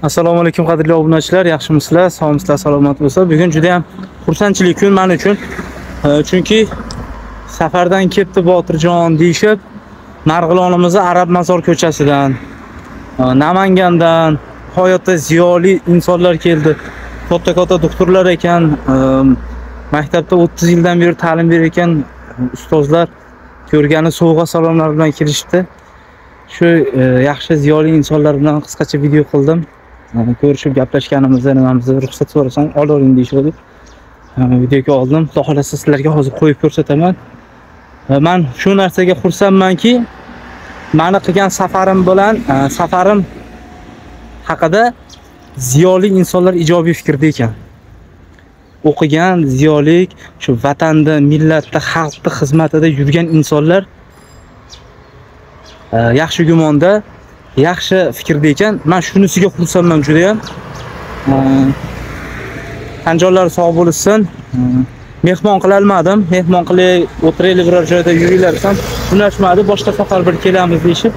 Assalomu alaykum qadrli obunachilar, yaxshimisizlar, sog'misizlar, salomat bo'lsa. Bugun juda ham xursandchilik kun men uchun. Chunki safardan kelibdi Botirjon deyishib, Marg'ilonimizni Arab Mazor ko'chasidan, Namangandan nihoyatda ziyoli insonlar keldi. Katta-katta doktorlar ekan, maktabda 30 yildan beri ta'lim berayotgan ustozlar ko'rgani sovg'a salomlar bilan kelishdi. Shu yaxshi ziyoli insonlar bilan qisqacha video qildim. Ko'rishib gaplashganimizda nimamizni ruxsat so'rasam olavering deyishdi. Videoga oldim. Xudo xolasa sizlarga hozir qo'yib ko'rsataman. Men shu narsaga xursandmanki, meni qilgan safarim bilan safarim haqida ziyoli insonlar ijobiy fikrda ekan. O'qigan, ziyolik, shu vatanda, millatda, xalqni xizmatida yurgan insonlar yaxshi gumonda, yaxshi fikrda ekan. Men shunisiga xursandman juda ham. Tanjonlar sog' bo'lsin. Mehmon qila olmadim. Mehmon qilay, o'tiraylik biror joyda yuringlar desam, unashmadi. Boshqa safar bir kelamiz deyishib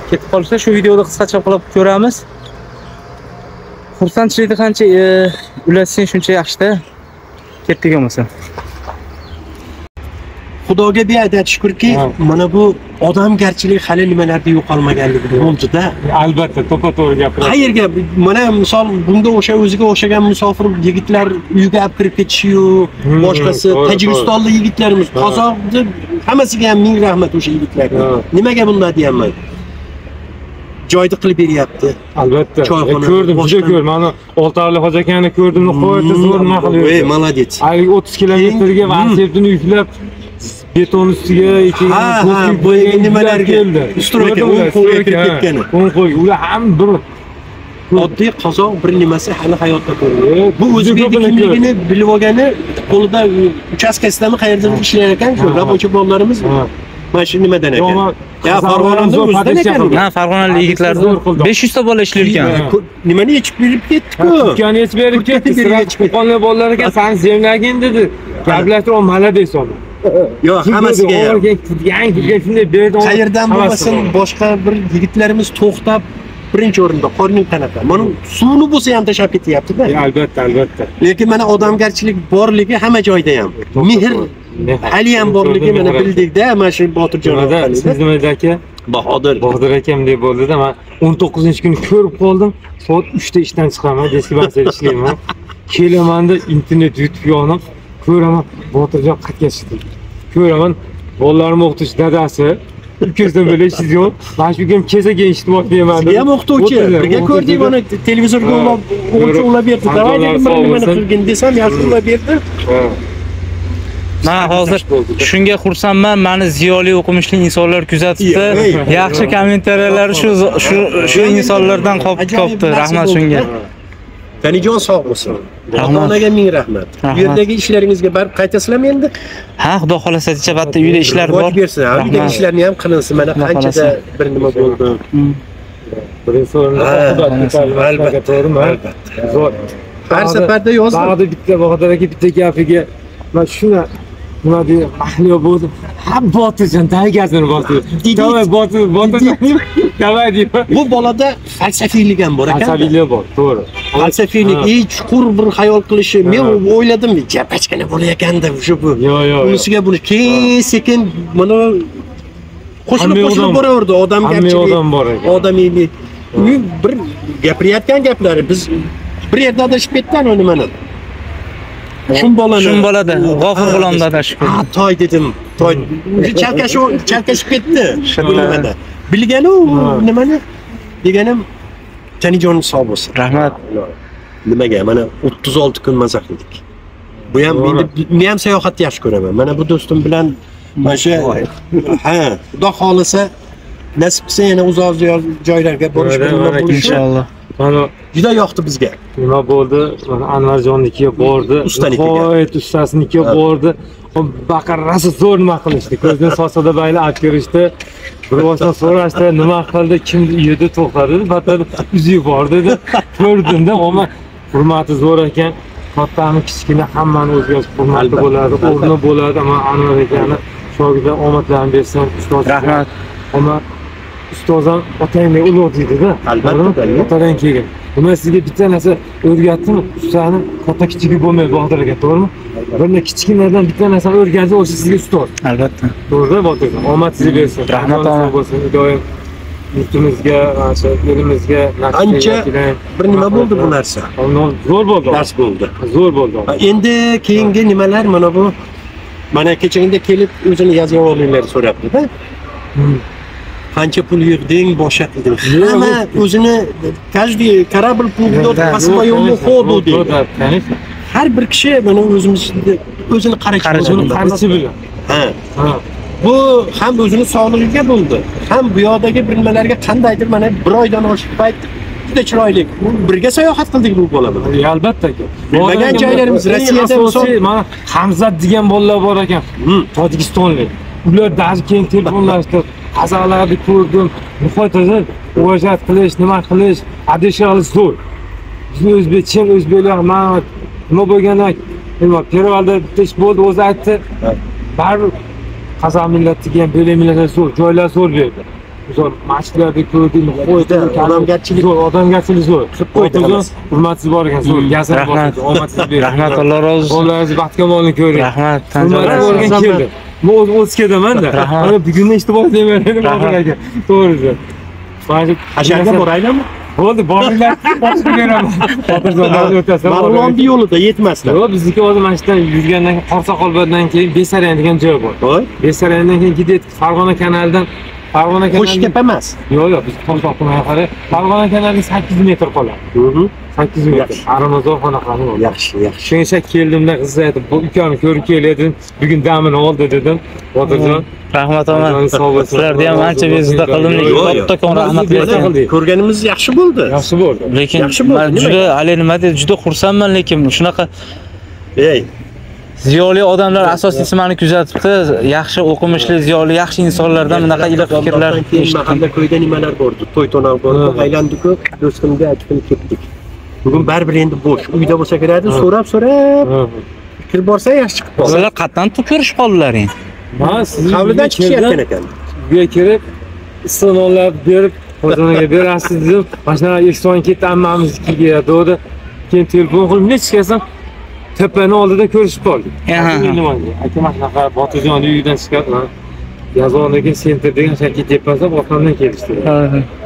ketib qolishdi. Shu videoda qisqacha qilib ko'ramiz. Xursandchilikni qancha ulasang shuncha yaxshi-da. Ketdik bo'lmasa. Xudoga beadad shukrki, mana bu odamgarchilik hali nimalarda yo'qolmaganligi bo'ldi-da. Albatta, to'ppa-to'g'ri gapiryapsiz. Qayerga mana misol bunda o'sha o'ziga o'xshagan musofir yigitlar uyga olib kirib ketishi-yu, boshqasi Tojikistonlik yigitlarimiz, qozoqni hammasiga ham ming rahmat o'sha yigitlarga. Nimaga bunday deyapman? Joyni qilib beryapti. Albatta. Ko'rdim, juda ko'rdim. Mana Oltiariqli hoji akani ko'rdim, nihoyatda zo'r nima qilib yurdi. Ey, молодец. Haligi 30 kilometrga Vaseptini yuklab beton ustiga keyin boyagi nimalarga keldi. Stroyka, o'ng qo'lga kirib ketgani. O'ng qo'l, ular ham bir oddiy qozoq bir nimasi hali hayotda ko'rdi. Bu o'zbekning kimligini bilib olgani qo'lida uchastkasidami qayerda ishlar ekan shu rabochi bolalarimiz. Mana shu nimadan ekan? Ya Farg'onada o'zidan ekan. Ha, Farg'onalik yigitlar 500 ta bola ishlar ekan. Nimani yechib berib ketdi-ku. Kurtkani yechib berib ketdi. Qo'qonlik bolalar ekan, san zemlagin dedi. Gaplashtirib, malades oldi. Yo'q, hammasiga ham. Yangi shunday berdi. Qayerdan bo'lmasin boshqa bir yigitlarimiz to'xtab birinchi o'rinda qorning qanaqa? Mana suvni bo'lsa ham tashlab ketyapti-da. Albatta, albatta. Lekin mana odamgarchilik borligi hamma joyda ham. Mehr hali ham borligi mana bildikda, mana shu Botirjon orqali. Siz nima aka? Bahodir. Bahodir akam deb bo'ldi-da, men 19-kuni ko'rib qoldim. Soat 3 da ishdan chiqaman, deskibansiyada ishlayman. Kelamanda internet yutib yonib, ko'raman Botirjon qayerga chiqdi. Ko'raman, bolalarim o'qituvchi dadasi, ukasidan böyle ishingiz yo'q. Mana shu ukam kelsa keyin ishni boshlayman dedi. Ham o'qituvchi. Birga ko'rdik mana televizorga ulab, o'quvchi ulab berdi. Davay dedim, bir nimani qilgin desam, yaxshi ulab berdi. Men hozir shunga xursandman, meni ziyoli o'qimishli insonlar kuzatibdi. Yaxshi kommentariyalar shu shu shu insonlardan qopdi. Rahmat shunga. Tanijon sog' bo'lsin. Ota-onaga ming rahmat. Bu yerdagi ishlaringizga borib qaytasizlarmi endi? Ha, xudo xolasa decha, uyda ishlar bor. Bersin, uydagi ishlarni ham qilinsin. Mana qanchada bir nima bo'ldi. Birinchi o'rinda albatta, to'g'rimi? Albatta. Zo'r. Har safarda yozdim. Bahodir bitta Bahodir aka bitta gapiga men shuni nima deydi, mahliyo bo'ldim. Ha, Botirjon taygazini bosdi. Davay Botir, Botirjon. Davay deyman. Bu bolada falsafiylik ham bor ekan. Falsafiylik bor, to'g'ri. Falsafiylik, chuqur bir xayol qilishi. Men o'yladim, japachkina bola ekanda shu bu. Yo'q, yo'q. Unisiga buni keyin sekin mana qo'shilib boraverdi odamgarchilik. Odam bor ekan. Odamiylik. Bir gapirayotgan gaplari biz bir yerda adashib ketgan u nimani. Shum bolada, G'ofur G'ulomda adashib ketdi. Ha, toy dedim. Toy. Chalkashib ketdi. Bu nimada. Bilgani u nimani? Deganim Tanijonim sog' bo'lsin. Rahmat. Nimaga? Mana 36 kun maza qildik. Bu ham endi men ham sayohatni yaxshi ko'raman. Mana bu do'stim bilan mana shu ha, Xudo xolasa nasib qilsa yana uzoq joylarga borish bilan inshaalloh. Mana juda yoqdi bizga. Nima bo'ldi? Mana Anvarjonnikiga bordi. Nihoyat ustasinikiga bordi. Baqir rosa zo'r nima qilishdi. Ko'zdan sosada bayla olib kirishdi. Bir boshdan so'rashdi, nima qildi, kim uyida to'xtadi, battar uzi bor dedi. Ko'rdimda, ammo hurmati zo'r ekan. Kattami, kichkina hammani o'ziga hurmati bo'ladi, o'rni bo'ladi. Mana Anvar akani shogirdlar omadlarini bersin. Rahmat. Omad. Ustoz ham otangdek ulug' deydi-da. Albatta, otadan keyin. Nima sizga bitta narsa o'rgatdimi? Ustani katta kichigi bo'lmaydi Botir aka, to'g'rimi? Birni kichkinadan bitta narsani o'rgansa, o'sha sizga ustoz. Albatta. To'g'ri, Botir aka. Omad sizga bersin. Rahmat bo'lsin. Doim yurtimizga, mana shu elimizga ancha bir nima bo'ldi bu narsa. Zo'r bo'ldi. Dars bo'ldi. Zo'r bo'ldi. Endi keyingi nimalar mana bu? Mana kechagina kelib o'zini Yazovonliklar so'rabdi-da. Qancha pul yig'ding, boshqa qilding. Hamma o'zini каждый корабль плывет по своему ходу deydi. Har bir kishi mana o'zimiz o'zini qarachi bilan. Ha. Bu ham o'zini sog'ligiga bo'ldi, ham bu yoqdagi bir nimalarga qandaydir mana bir oydan oshiq payt juda chiroyli. Birga sayohat qildik bu bola bilan. Albatta aka. Bilmagan joylarimiz Rossiyada misol mana Hamzat degan bolalar bor ekan, Tojikistonlik. Ular даже keyin telefonlashdi. Qazalarni ko'rdim. Nihoyat uvajat qilish, nima qilish, adesha qilish zo'r. Bizni o'zbek, chin o'zbeklar mana nima bo'lganda, nima Pervalda bitta ish bo'ldi, o'zi aytdi. Baribir qozoq millatiga ham, bo'lak millatga zo'r, joylar zo'r berdi. Zo'r masjidlarni ko'rdik, nihoyat odamgarchilik zo'r, odamgarchilik zo'r. Hurmatsiz bor ekan, zo'r. Gazir bor, omadsiz berdi. Rahmat, Alloh rozi bo'lsin. Bolalaringiz baxtkamolni ko'ring. Rahmat. Hurmatli bo'lgan keldi. Men o'zim 32daman-da. Mana bugundan ishtibor demayman dedim, Botir aka. To'g'risi. Hasharga boraylikmi? Bo'ldi, boringlar, boshqa beraman. Botirjondan o'tasan. Marg'ilon yo'lida yetmasdan. Yo'q, bizniki hozir mana shu yerdan yurgandan keyin Qorsoqolbaddan keyin Besarayan degan joy bor. Voy. Besarayandan keyin ketib Farg'ona kanalidan, Farg'ona kanali. Qo'shtepa emas. Yo'q, yo'q, biz Qo'shtepa qara. Farg'ona kanalidan 8 metr qoladi. 8 metr. Aramazor xonaqani bor. Yaxshi, yaxshi. Shunga keldimda qiz aytib, bu ukamni ko'rib kel dedim. Bugun damini oldi dedim. Botirjon, rahmat omad. Sizlarni ham ancha bezovta qildim, lekin kattakon rahmat lekin. Ko'rganimiz yaxshi bo'ldi. Yaxshi bo'ldi. Lekin men juda hali nima deydi, juda xursandman, lekin shunaqa ey ziyoli odamlar asosiysi meni kuzatibdi. Yaxshi o'qimishli, ziyoli, yaxshi insonlardan bunaqa iliq fikrlar eshitdim. Mahalla ko'yda nimalar bordi? To'y to'nov bordi, aylandik-ku, do'stimga aytib ketdik. Bugun baribir endi bo'sh, uyda bo'lsa kiradi, so'rab-so'rab kirib borsa yaxshi chiqib qoldi. Sizlar qatdan ko'rishib qoldilaring? Men sizni hovlidan chiqishayotgan ekan. Uyga kirib, issiq nonlar berib, xotiniga berasiz dedim. Mashina Ehson ketdi, ammamiznikiga dedi. Keyin telefon qilib, necha kelsam tepani oldida ko'rishib qoldik. Aka, mana shunaqa Botirjon uyidan chiqadi. Yazondagi sentr degan shakka tepasi orqamdan kelishdi.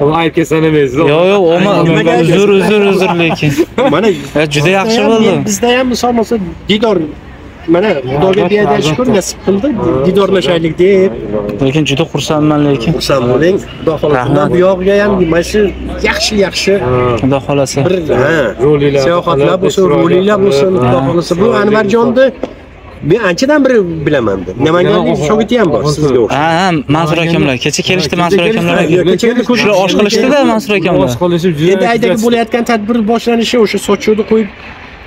Uni aybga sanamaysiz. Yo'q, yo'q, uzr, uzr, uzr lekin. Mana juda yaxshi bo'ldi. Bizda ham misol bo'lsa didor mana Xudoga beadad shukr nasib qildi, didorlashaylik deb. Lekin juda xursandman lekin. Xursand bo'ling. Xudo xolasa bu yog'iga ham mana shu yaxshi-yaxshi Xudo xolasa bir sayohatlar bo'lsin, roliklar bo'lsin, Xudo xolasa bu Anvarjonni men anchadan beri bilaman. Namanganlik shogirdi ham bor sizga o'xshab. Ha, ha, Mansur akamlar kecha kelishdi, Mansur akamlar. Shular osh qilishdi-da Mansur akamlar. Osh qilishib juda. Endi aydagi bo'layotgan tadbir boshlanishi o'sha sochuvni qo'yib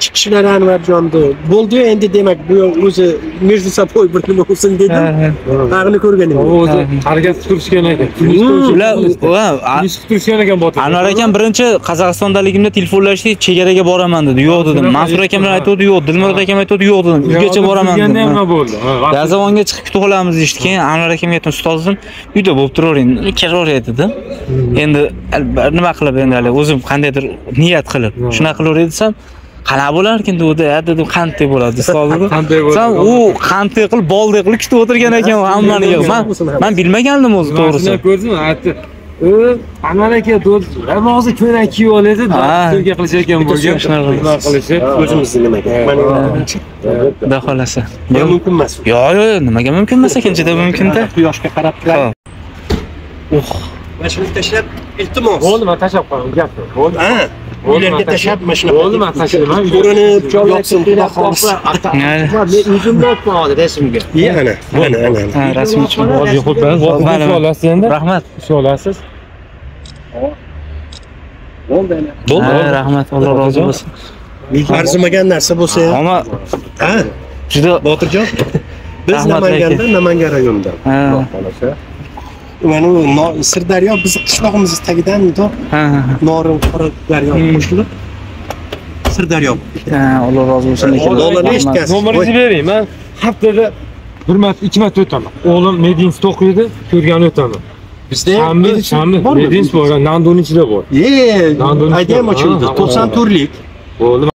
chiqishlari Anvarjonni bo'ldi-yu, endi demak bu o'zi между собой bir nima bo'lsin dedim. Tag'ini ko'rganim yo'q. O'zi harakat qilib turishgan ekan. Ular turishgan ekan Botir. Anvar akam birinchi Qozog'istondaligimda telefonlashdik, chegaraga boraman dedi. Yo'q dedim. Mansur akamlar aytdi, yo'q. Dilmurod akam aytdi, yo'q dedim. Uygacha boraman dedim. Nima bo'ldi? Yazovonga chiqib kutib olamiz deyishdi. Keyin Anvar akamga aytdim, ustozim, uyda bo'lib turavering, kelaveray dedim. Endi nima qilib endi hali o'zim qandaydir niyat qilib, shunaqa qilaveray desam, qanaqa bo'larkin dedi, ha dedim, qanday bo'ladi ustoz dedim. Sen u qanday qilib, bolday qilib kutib o'tirgan ekan hammani yig'ib. Men bilmagandim o'zi to'g'risi. Ko'rdingmi? Aytdi. Anvar aka hozir ko'ynak kiyib oladi, to'yga qilish ekan bo'lgan. Nima qilishi? O'zimizni nimaga? Mana Xudo xolasa. Bu mumkin emas. Yo'q, yo'q, nimaga mumkin emas ekan, juda mumkin-da. Quyoshga qarab turadi. Oh, mana shuni tashlab, iltimos. Bo'ldi, men tashlab qo'yaman, gap yo'q. Bo'ldi. Ha. Uylarga tashlab, mana shunaqa. Bo'ldi, men tashlayman. Ko'rinib yotsin, Xudo xolasa. Men o'zimni olib hozir rasmga. Ana, ana, ana. Ha, rasm uchun. Hozir xudbin, hozir olasiz endi. Rahmat. Shu olasiz. Bo'ldi ana. Bo'ldi, rahmat, Alloh rozi bo'lsin. Arzimagan narsa bo'lsa ham. Ammo ha, juda Botirjon, biz Namanganda, Namangan rayonida. Xudo xolasa. Mana u Sirdaryo bizni qishlog'imiz tagidan mundoq Norin Qoradaryo qo'shilib Sirdaryo. Ha, Alloh rozi bo'lsin lekin. Allohni eshitgansiz. Nomeringizni bering, men haftada bir marta, ikki marta o'taman. O'g'lim medinstitutda o'qiydi, ko'rgani o'taman. Bizda ham Shanba, bormi? Medinch bor, Nandoni ichida bor. Ye, Nandoni aytayam ochildi. Ha, 94lik. Bo'ldi.